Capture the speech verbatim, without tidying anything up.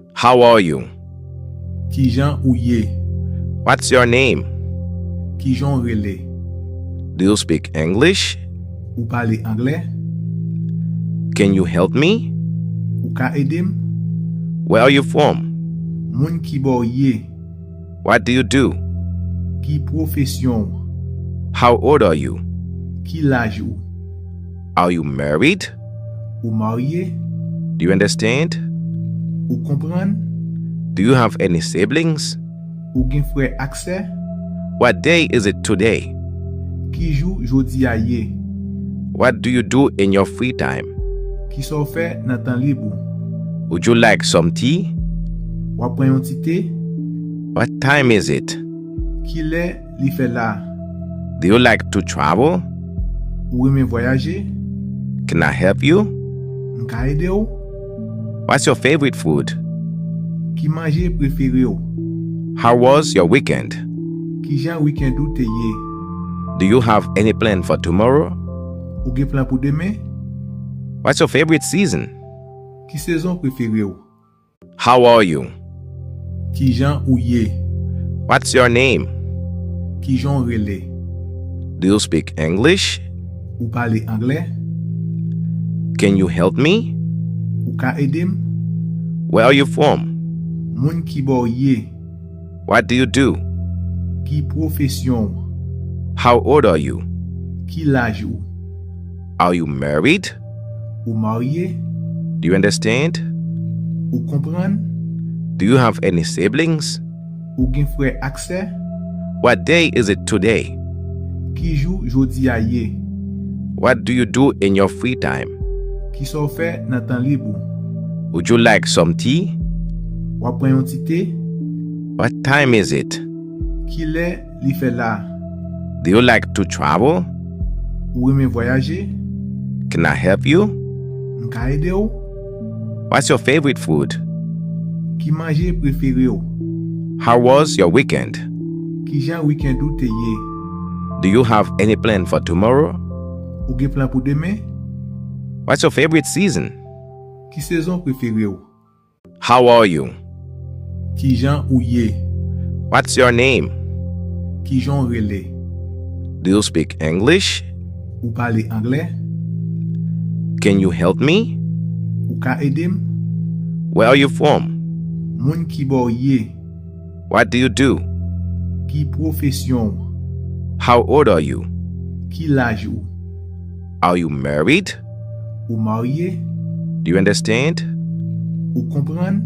How are you? Kijan ou ye? What's your name? Kijan w rele? Do you speak English? Ou pale anglè? Can you help me? Ou ka ede m? Where are you from? Moun ki bò w ye? What do you do? Ki pwofesyon w? How old are you? Ki laj ou? Are you married? Ou marye? Do you understand? Ou konprann? Do you have any siblings? Ou gen frè ak sè? What day is it today? Ki jou jodi a ye? What do you do in your free time? Kisa w fè nan tan lib ou? Would you like some tea? W ap pran yon ti te? What time is it? Ki lè li fè la? Do you like to travel? Ou renmen vwayaje? Can I help you? M ka ede w? What's your favorite food? Ki manje prefere w? How was your weekend? Kijan wikend ou te ye? Do you have any plan for tomorrow? Ou gen plan pou demen? What's your favorite season? Ki sezon prefere w? How are you? Kijan ou ye? What's your name? Kijan w rele? Do you speak English? Ou pale anglè? Can you help me? Ou ka ede m? Where are you from? Moun ki bò w ye? What do you do? Ki pwofesyon w? How old are you? Ki laj ou? Are you married? Ou marye? Do you understand? Ou konprann? Do you have any siblings? Ou gen frè ak sè? What day is it today? Ki jou jodi a ye? What do you do in your free time? Kisa w fè nan tan lib ou? Would you like some tea? W ap pran yon ti te? What time is it? Ki lè li fè la? Do you like to travel? Ou renmen vwayaje? Can I help you? M ka ede w? What's your favorite food? Ki manje prefere w? How was your weekend? Kijan wikend ou te ye? Do you have any plan for tomorrow? Ou gen plan pou demen? What's your favorite season? Ki sezon prefere w? How are you? Kijan ou ye? What's your name? Kijan w rele? Do you speak English? Ou pale anglè? Can you help me? Ou ka ede m? Where are you from? Moun ki bò w ye? What do you do? Ki pwofesyon w? How old are you? Ki laj ou? Are you married? Ou marye? Do you understand? Ou konprann?